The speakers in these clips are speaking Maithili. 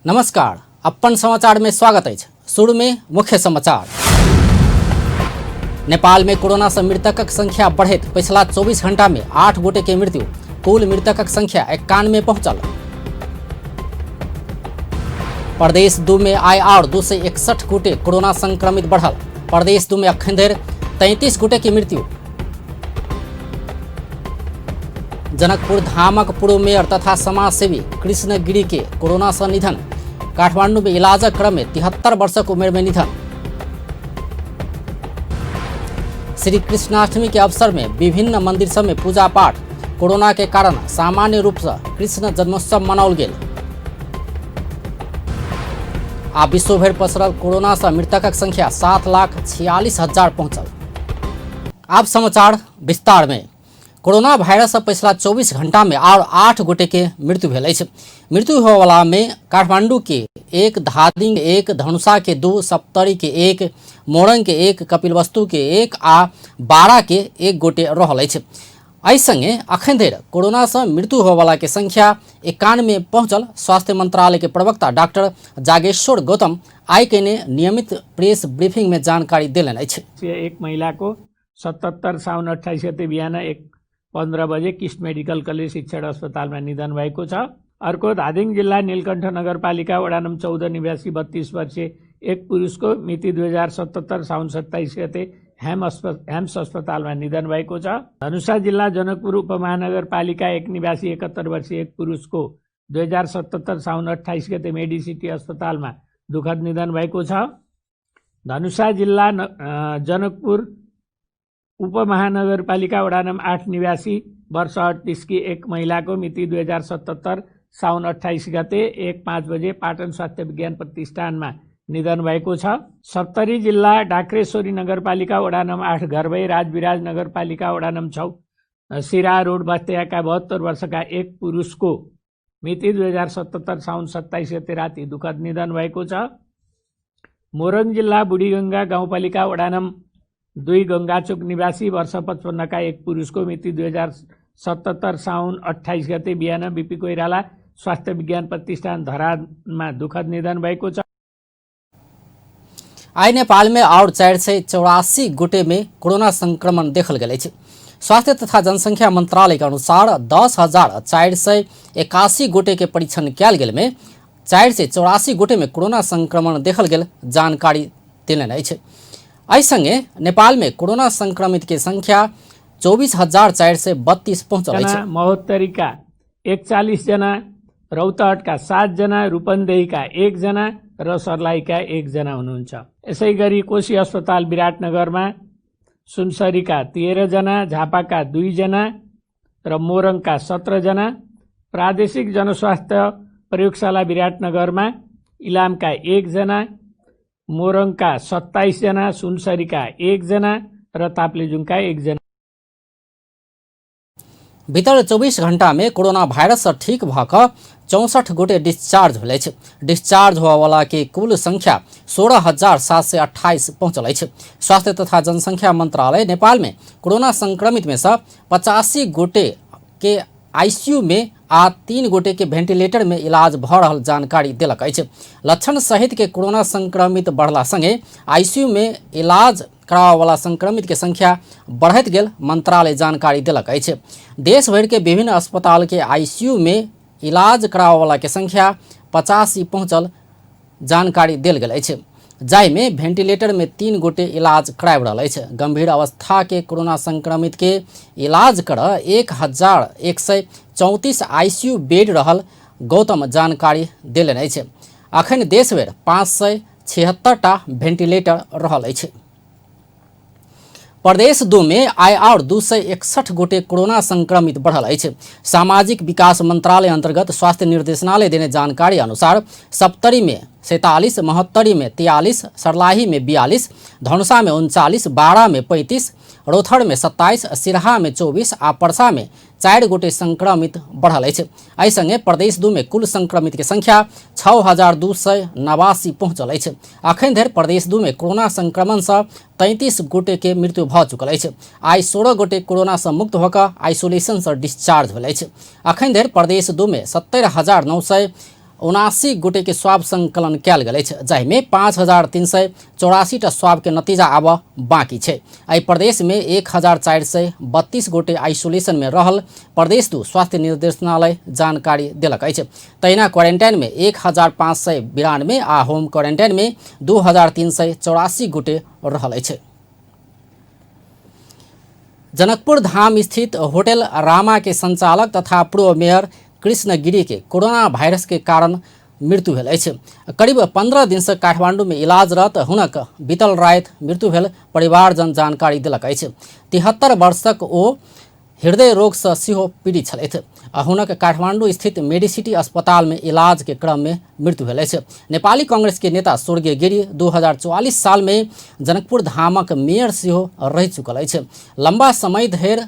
नमस्कार, अपन समाचार में स्वागत अछि। शुरू में मुख्य समाचार। नेपाल में कोरोना से मृतकक संख्या बढ़ैत पिछला 24 घंटा में 8 गोटे के मृत्यु, कुल मृतकक संख्या 91 पहुंचल। प्रदेश 2 में आइ और 261 गोटे कोरोना संक्रमित बढ़ल। प्रदेश 2 में अखन धरि 33 गोटे के मृत्यु। जनकपुर धामक पूर्व मेयर तथा समाजसेवी कृष्ण गिरी के कोरोना से निधन। काठमांडू में इलाजक क्रम में 73 वर्षक उम्र में निधन। श्री कृष्णाष्टमी के अवसर में विभिन्न मंदिर सब में पूजा पाठ। कोरोना के कारण सामान्य रूप से कृष्ण जन्मोत्सव मनाओल गेल। आ विश्व भरि पसरल कोरोना से मृतकक संख्या 7,46,000 पहुंचल। आब समाचार विस्तार में। कोरोना वायरस से पिछला 24 घंटा में और 8 गोटे के मृत्यु भेल अछि। मृत्यु होयवला में काठमांडू के 1, धादिंग 1, धनुषा के 2, सप्तरी के 1, मोरंग के 1, कपिलवस्तु के 1 आ बारा के 1 गोटे रहल अछि। एहि संगे अखन धरि कोरोना से मृत्यु होयवला के संख्या 91 पहुंचल। स्वास्थ्य मंत्रालय के प्रवक्ता डॉक्टर जागेश्वर गौतम आइ कयने नियमित प्रेस ब्रीफिंग में जानकारी देलनि अछि। एक महिला को 77 साउन 28 गते बिहान 1:15 बजे किस्ट मेडिकल कलेज शिक्षण अस्पतालमा निधन भएको छ। अर्को धादिङ जिल्ला नीलकण्ठ नगरपालिका वडा नम्बर 14 निवासी 32 वर्षीय एक पुरुषको मिति 2077 साउन 27 गते हेम्स अस्पतालमा निधन भएको छ। धनुषा जिल्ला जनकपुर उपमहानगरपालिका 1 निवासी 71 वर्षीय एक पुरुषको 2077 साउन 28 गते मेडिसिटी अस्पतालमा दुखद निधन भएको छ। धनुषा जिल्ला जनकपुर उपमहानगरपालिका वडा नम्बर 8 निवासी वर्ष 38 की एक महिलाको मिति 2077 साउन 28 गते 1:05 बजे पाटन स्वास्थ्य विज्ञान प्रतिष्ठानमा निधन भएको छ। सप्तरी जिल्ला डाक्रेश्वरी नगरपालिका वडा नम्बर 8 घरभई राजविराज नगरपालिका वडा नम्बर 6 सिरा रोड बस्तियाका 72 वर्षका एक पुरुषको मिति 2077 साउन 27 गते राति दुखद निधन भएको छ। मोरङ जिल्ला बुढीगंगा गाउँपालिका वडा नम्बर 2 गंगाचोक निवासी वर्ष 55 का एक पुरुषको मिति 2077 साउन 28 गते बिहान बीपी कोइराला स्वास्थ्य विज्ञान प्रतिष्ठान धरानमा दुखद निधन भएको छ। आइ नेपाल में और 484 गोटे में कोरोना संक्रमण देखल गेल अछि। स्वास्थ्य तथा जनसंख्या मंत्रालय के अनुसार 10,481 गोटे के परीक्षण कयल गेल में 484 गोटे में कोरोना संक्रमण देखल गेल जानकारी देलनि अछि। एहि संगे नेपाल में कोरोना संक्रमित के संख्या 24,432 पहुंचल अछि। महोत्तरीका 41 जना, रौतहटका 7 जना, रूपन्देहीका 1 जना र सर्लाहीका 1 जना हुनुहुन्छ। यसै गरी कोशी अस्पताल विराटनगरमा सुनसरीका 13 जना, झापाका 2 जना र मोरङका 17 जना, प्रादेशिक जनस्वास्थ्य प्रयोगशाला विराटनगरमा इलामका 1 जना, मोरङका 27 जना, सुनसरीका 1 जना र ताप्लेजुङका 1 जना। बीतल 24 घंटा में कोरोना वायरस से ठीक भऽ कऽ 64 गोटे डिस्चार्ज भेल अछि। डिस्चार्ज होयवला के कुल संख्या 16,728 पहुंचल अछि। स्वास्थ्य तथा जनसंख्या मंत्रालय नेपाल में कोरोना संक्रमित में से 85 गोटे के आईसीयू में आ 3 गोटे के वेंटिलेटर में इलाज भऽ रहल जानकारी देलक अछि। लक्षण सहित के कोरोना संक्रमित बढ़ला संगे आईसीयू में इलाज कराबयवला संक्रमित के संख्या बढ़ैत गेल मंत्रालय जानकारी देलक अछि। देश भरि के विभिन्न अस्पताल के आईसीयू में इलाज कराबयवला के संख्या 85 पहुंचल जानकारी देल गेल अछि, जाहिमे वेंटिलेटर में 3 गोटे इलाज कराबि रहल अछि। गंभीर अवस्था के कोरोना संक्रमित के इलाज कर 1,134 आईसीयू बेड रहल गौतम जानकारी देलनि अछि। अखन देश भरि 576 टा वेंटिलेटर रहल अछि। प्रदेश 2 में आइ और 261 गोटे कोरोना संक्रमित बढ़ल अछि। सामाजिक विकास मंत्रालय अंतर्गत स्वास्थ्य निर्देशनालय देने जानकारी अनुसार सप्तरी में 47, महोत्तरी में 43, सर्लाही में 42, धनुषा में 39, बारा में 35, रौथर में 27, सिरहा में 24 आ परसा में 4 गोटे संक्रमित बढ़ल अछि। एहि संगे प्रदेश 2 में कुल संक्रमित के संख्या 6,289 पहुंचल अछि। अखन धरि प्रदेश 2 में कोरोना संक्रमण से 33 गोटे के मृत्यु भऽ चुकल अछि। आइ 16 गोटे कोरोना से मुक्त भऽ कऽ आइसोलेशन से डिस्चार्ज भेल अछि। अखन धरि प्रदेश 2 में 70,900 79 गोटे के स्वाब संकलन कयल गेल अछि, जाहिमे 5384 टा स्वाब के नतीजा आबऽ बाँकी छै। एहि प्रदेश में 1432 गोटे आइसोलेशन में रहल प्रदेश 2 स्वास्थ्य निर्देशनालय जानकारी देलक अछि। तहिना क्वारेंटाइन में 1592 आ होम क्वारेंटाइन में 2384 गोटे रहल अछि। जनकपुर धाम स्थित होटल रामा के संचालक तथा पूर्व मेयर कृष्ण गिरी के कोरोना वायरस के कारण मृत्यु भेल अछि। करीब 15 दिन से काठमांडू में इलाजरत हुनक बीतल राति मृत्यु भेल परिवारजन जानकारी देलक अछि। 73 वर्षक ओ हृदय रोग से सेहो पीड़ित छलथि आ हुनक काठमांडू स्थित मेडिसिटी अस्पताल में इलाज के क्रम में मृत्यु भेल अछि। नेपाली कांग्रेस के नेता स्वर्गीय गिरी 2044 साल में जनकपुर धामक मेयर सेहो रहि चुकल अछि। लंबा समय धरि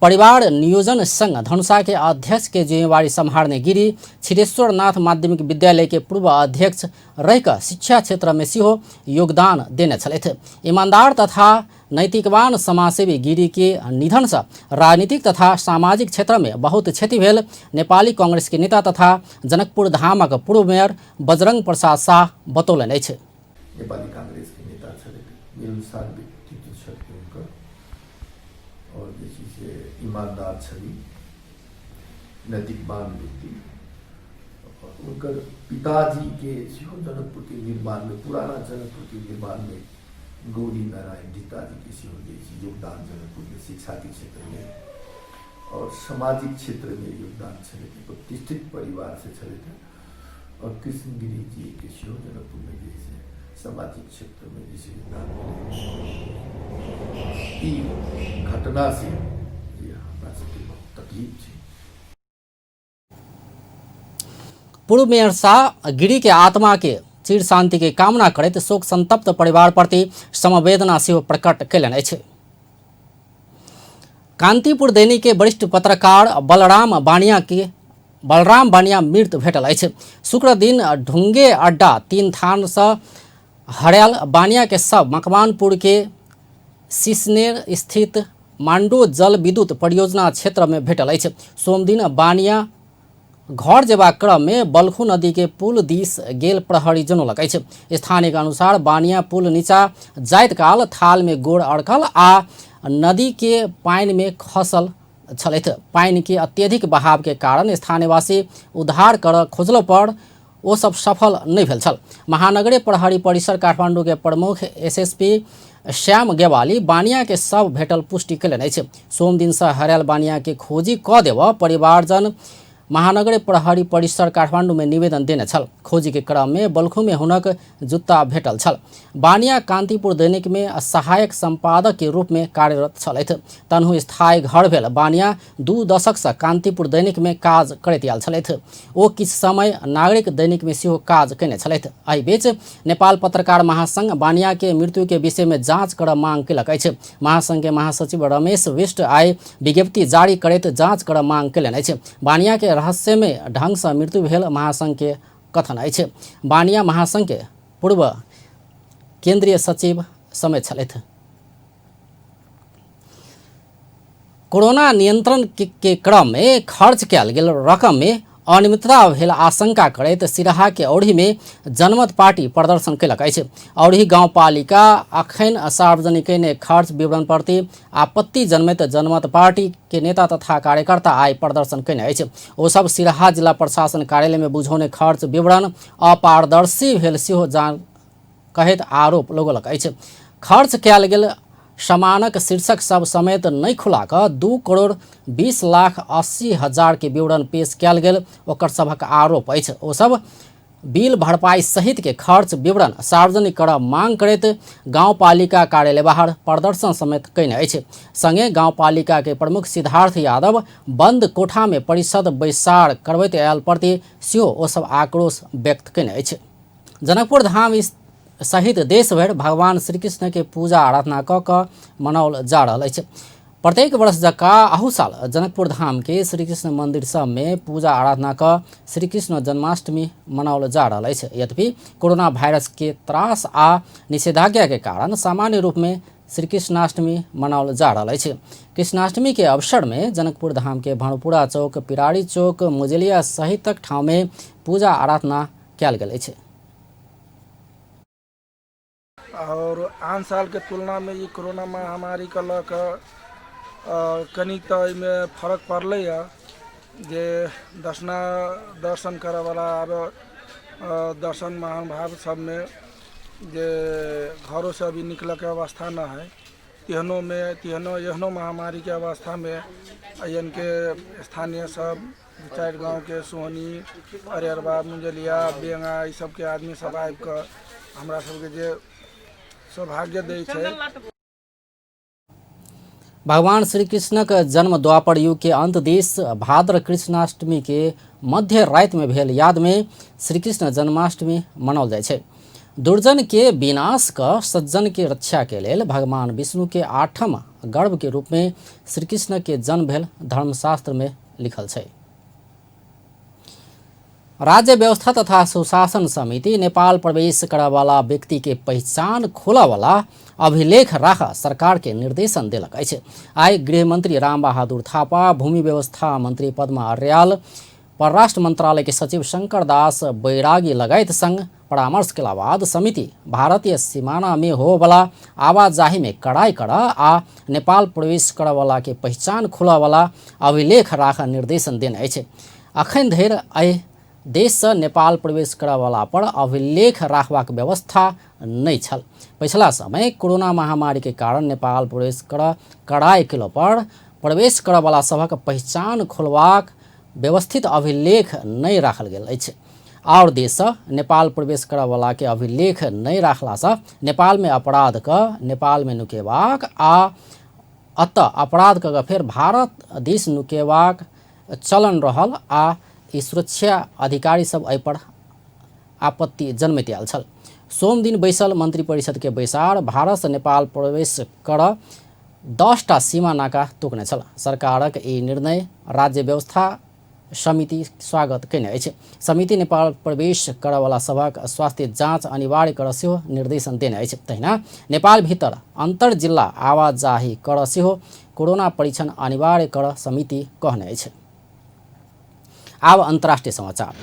परिवार नियोजन संघ धनुषा के अध्यक्ष के जिम्मेवारी सम्हारने गिरी क्षीरेश्वर नाथ माध्यमिक विद्यालय के पूर्व अध्यक्ष रहिकऽ शिक्षा क्षेत्र में सेहो योगदान देने छलथि। ईमानदार तथा नैतिकवान समाजसेवी गिरी के निधन से राजनीतिक तथा सामाजिक क्षेत्र में बहुत क्षति भेल नेपाली कांग्रेस के नेता तथा जनकपुर धामक पूर्व मेयर बजरंग प्रसाद शाह बतौलनि अछि। नेपाली कांग्रेस के नेता छलथि, मिलनसार व्यक्तित्व छलखिन हुनकर और जे छै से ईमानदार छली, नैतिकवान व्यक्ति। हुनकर पिताजी के सेहो जनकपुर के निर्माण में, पुराना जनकपुर के निर्माण में गौरी नारायण रीता जी के सेहो जे छै योगदान जनकपुर में शिक्षा के क्षेत्र में और सामाजिक क्षेत्र में योगदान छलै। प्रतिष्ठित परिवार से छलथि और कृष्ण गिरी जी के सेहो जनकपुर में जे छै सामाजिक क्षेत्र में जे छै योगदान भेलै। ई घटना से जे हमरा सबके बहुत तकलीफ छै। पूर्व मेयर शाह गिरी के आत्मा के चिर शांति के कामना करैत शोक संतप्त परिवार प्रति समवेदना सेहो प्रकट कयलनि अछि। कांतिपुर दैनिक के वरिष्ठ पत्रकार बलराम बानिया मृत भेटल अछि। शुक्र दिन ढुंगे अड्डा 3 थान से हरायल बानिया के शव मकवानपुर के सिसनेर स्थित मांडो जल विद्युत परियोजना क्षेत्र में भेटल अछि। सोमदिन बानिया घर जेबाक क्रम में बलखू नदी के पुल दिस गेल प्रहरी जनौलक अछि। स्थानीय के अनुसार बानिया पुल नीचा जाइत काल थाल में गोड़ अड़कल आ नदी के पानि में खसल छलथि। पानि के अत्यधिक बहाव के कारण स्थानीयवासी उद्धार कर खोजलो पर ओ सब सफल नहि भेल छल। महानगरीय प्रहरी परिसर काठमांडू के प्रमुख एसएसपी श्याम गेवाली बानिया के शव भेटल पुष्टि कयलनि अछि। सोम दिन से हरायल बानिया के खोजी कऽ देबऽ परिवारजन महानगरीय प्रहरी परिसर काठमांडू में निवेदन देने छल। खोजी के क्रम में बलखू में हुनक जुत्ता भेटल छल। बानिया कांतिपुर दैनिक में सहायक संपादक के रूप में कार्यरत छलथि। तनहु स्थायी घर भेल बानिया 2 दशक से कांतिपुर दैनिक में काज करैत आयल छलथि। ओ किछु समय नागरिक दैनिक में सेहो काज कयने छलथि। एहि बीच नेपाल पत्रकार महासंघ बानिया के मृत्यु के विषय में जांच करऽ मांग कयलक अछि। महासंघ के महासचिव रमेश विष्ट आइ विज्ञप्ति जारी करैत जांच करऽ मांग कयलनि अछि। बानिया के रहस्यमय ढंग से मृत्यु भेल महासंघ के कथन अछि। बानिया महासंघ के पूर्व केंद्रीय सचिव समेत छलथि। कोरोना नियंत्रण के क्रम में खर्च कयल गेल रकम में अनियमितता भेल आशंका करैत सिराहा के औढ़ी में जनमत पार्टी प्रदर्शन कयलक अछि। औढ़ी गांवपालिका अखन सार्वजनिक कयने खर्च विवरण प्रति आपत्ति जनमैत जनमत पार्टी के नेता तथा कार्यकर्ता आइ प्रदर्शन कयने अछि। ओ सब सिराहा जिला प्रशासन कार्यालय में बुझौने खर्च विवरण अपारदर्शी भेल सेहो जान कहैत आरोप लगौलक अछि। खर्च कयल गेल सामानक शीर्षक सब समेत नहि खुला कऽ 2,20,80,000 के विवरण पेश कयल गेल ओकर सभक आरोप अछि। ओ सब बिल भरपाई सहित के खर्च विवरण सार्वजनिक करऽ मांग करैत गांवपालिका कार्यालय बाहर प्रदर्शन समेत कयने अछि। संगे गांवपालिका के प्रमुख सिद्धार्थ यादव बंद कोठा में परिषद बैसार करबैत आयल प्रति सेहो ओ सब आक्रोश व्यक्त कयने अछि। जनकपुर धाम सहित देश भरि भगवान श्री कृष्ण के पूजा आराधना कऽ कऽ मनाओल जा रहल अछि। प्रत्येक वर्ष जकाँ अहू साल जनकपुर धाम के श्री कृष्ण मंदिर सब में पूजा आराधना कऽ श्री कृष्ण जन्माष्टमी मनाओल जा रहल अछि। यद्यपि कोरोना वायरस के त्रास आ निषेधाज्ञा के कारण सामान्य रूप में श्री कृष्णाष्टमी मनाओल जा रहल अछि। कृष्णाष्टमी के अवसर में जनकपुर धाम के भानुपुरा चौक, पिरारी चौक, मुजलिया सहितक ठाउँ में पूजा आराधना कयल गेल अछि। आओर आन सालके तुलनामे ई कोरोना महामारीके लऽ कऽ कनि तऽ एहिमे फरक पड़लैए जे दर्शना दर्शन करऽवला आब दर्शन महानुभाव सबमे जे घरोसँ अभी निकलऽके अवस्था नहि हइ, तेहनोमे तेहनो एहनो महामारीके अवस्थामे एहनके स्थानीय सब 4 गाँवके सोहनी, अरियरबा, मुंजलिया, बेंगा ई सबके आदमी सब आबिकऽ हमरा सबके जे सौभाग्य दै छै। भगवान श्री कृष्णक जन्म द्वापर युग के अंत दिस भाद्र कृष्णाष्टमी के मध्य राति में भेल याद में श्री कृष्ण जन्माष्टमी मनाओल जाइ छै। दुर्जन के विनाश क सज्जन के रक्षा के लेल भगवान विष्णु के 8म गर्भ के रूप में श्री कृष्ण के जन्म भेल धर्मशास्त्र में लिखल छै। राज्य व्यवस्था तथा सुशासन समिति नेपाल प्रवेश करऽवाला व्यक्ति के पहिचान खोलऽवाला अभिलेख राख सरकार के निर्देशन देलक अछि। आइ गृहमंत्री रामबहादुर थापा, भूमि व्यवस्था मंत्री पद्मा अर्याल, परराष्ट्र मंत्रालय के सचिव शंकर दास बैरागी लगायत संग परामर्श केला बाद समिति भारतीय सीमाना में होवला आवाजाही में कड़ाई कर आ नेपाल प्रवेश करऽवाला के पहिचान खोलऽवाला अभिलेख राख निर्देशन देने अछि। अखन धरि एहि देशसँ नेपाल प्रवेश करऽवाला पर अभिलेख राखबाक व्यवस्था नहि छल। पछिला समय कोरोना महामारी के कारण नेपाल प्रवेश कर कड़ाई केलो पर प्रवेश करऽवाला सभक पहिचान खोलबाक व्यवस्थित अभिलेख नहि राखल गेल अछि। आओर देशसँ नेपाल प्रवेश करऽवाला के अभिलेख नहि राखलासँ नेपालमे अपराध क नेपालमे नुकेबाक आ अतः अपराध कऽ फेर भारत देश नुकेबाक चलन रहल आ ई सुरक्षा अधिकारी सब एहि पर आपत्ति जन्मैत आयल छल। सोमदिन बैसल मंत्रिपरिषद के बैसार भारतसँ नेपाल प्रवेश कर 10टा सीमा नाका तोकने छल। सरकारक ई निर्णय राज्य व्यवस्था समिति स्वागत कयने अछि। समिति नेपाल प्रवेश करऽवला सभक स्वास्थ्य जाँच अनिवार्य कर सेहो निर्देशन देने अछि। तहिना नेपाल भीतर अन्तर जिल्ला आवाजाही कर सेहो कोरोना परीक्षण अनिवार्य कर समिति कहने अछि। आब अंतर्राष्ट्रीय समाचार।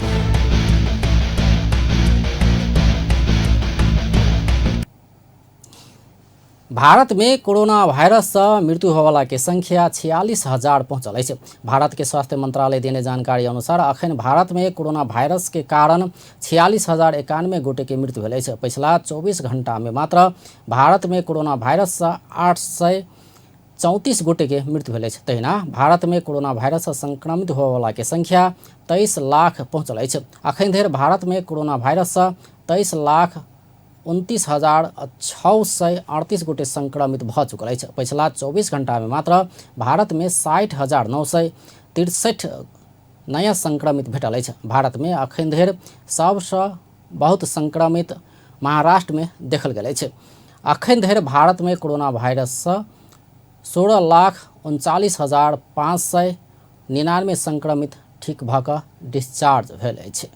भारत में कोरोना वायरस से मृत्यु होवाला के संख्या 46,000 पहुंचल अछि। भारत के स्वास्थ्य मंत्रालय देने जानकारी अनुसार अखन भारत में कोरोना वायरस के कारण 46,091 गोटे के मृत्यु भेल अछि। पछिला 24 घंटा में मात्र भारत में कोरोना वायरस से 834 गोटे के मृत्यु भेल अछि। तहिना भारत में कोरोना वायरस से संक्रमित होवाला के संख्या 23 लाख पहुंचल अछि। अखन धरि भारत में कोरोना वायरस से 23,29,638 गोटे संक्रमित भऽ चुकल अछि। पछिला 24 घंटा में मात्र भारत में 60,963 नया संक्रमित भेटल अछि। भारत में अखन धरि सबसँ बहुत संक्रमित महाराष्ट्र में देखल गेल अछि। अखन धरि भारत में कोरोना वायरस से 16,39,599 संक्रमित ठीक भऽ कऽ डिस्चार्ज भेल अछि।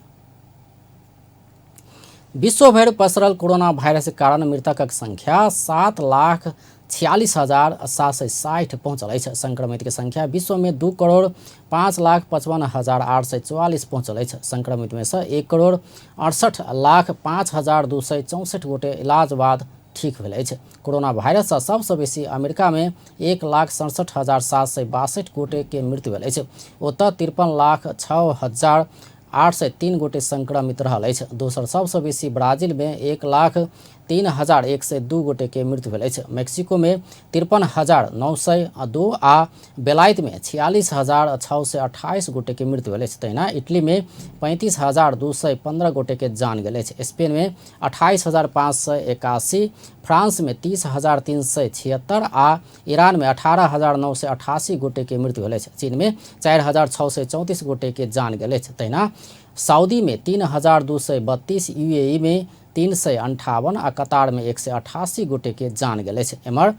विश्वभरि पसरल कोरोना वायरस के कारण मृतकक संख्या 7,46,760 पहुंचल अछि। संक्रमित के संख्या विश्व में 2,05,55,844 पहुंचल अछि। संक्रमित में से 1,68,05,264 गोटे इलाज बाद ठीक भेल अछि। कोरोना वायरस से सबसँ बेसी अमेरिका में 1,67,762 गोटे के मृत्यु भेल अछि। ओतऽ 53,06,803 गोटे संक्रमित रहल अछि। दोसर सबसँ बेसी ब्राजील में 1,03,102 गोटे के मृत्यु भेल अछि। मैक्सिको में 53,902 आ बेलायत में 46,628 गोटे के मृत्यु भेल अछि। तहिना इटली में 35,215 गोटे के जान गेल अछि। स्पेन में 28,581, फ्रांस में 30,376 आ ईरान में 18,988 गोटे के मृत्यु भेल अछि। चीन में 4,634 गोटे के जान गेल अछि। तहिना सऊदी में 3,232, यूएई में 358 आ कतार में 188 गोटे के जान गेल अछि। एम्हर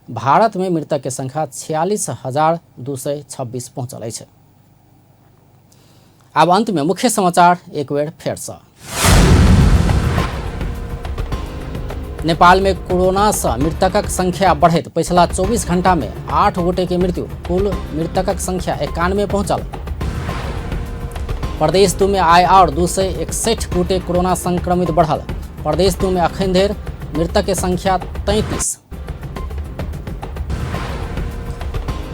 भारत में मृतक के संख्या 46,226 पहुंचल अछि। आब अंत में मुख्य समाचार एक बेर फेर से। नेपाल में कोरोना से मृतकक संख्या बढ़ैत पछिला 24 घंटा में 8 गोटे के मृत्यु, कुल मृतकक संख्या 91 पहुंचल। प्रदेश 2 में आइ आओर 261 गोटे कोरोना संक्रमित बढ़ल। प्रदेश 2 में अखन धरि मृतक के संख्या 33।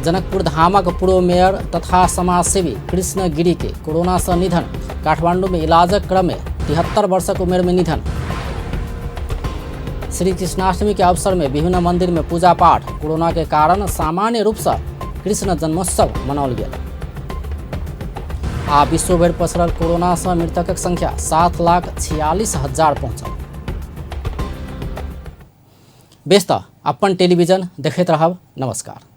जनकपुर धामक पूर्व मेयर तथा समाजसेवी कृष्ण गिरी के कोरोना से निधन। काठमांडू में इलाजक क्रम में 73 वर्षक उम्र में निधन। श्री कृष्णाष्टमी के अवसर में विभिन्न मंदिर में पूजा पाठ। कोरोना के कारण सामान्य रूप से कृष्ण जन्मोत्सव मनाओल गेल। आ विश्व भरि पसरल कोरोना से मृतकक संख्या 7,46,000 पहुंचल। बेस त अपन टेलीविजन देखैत रहब। नमस्कार।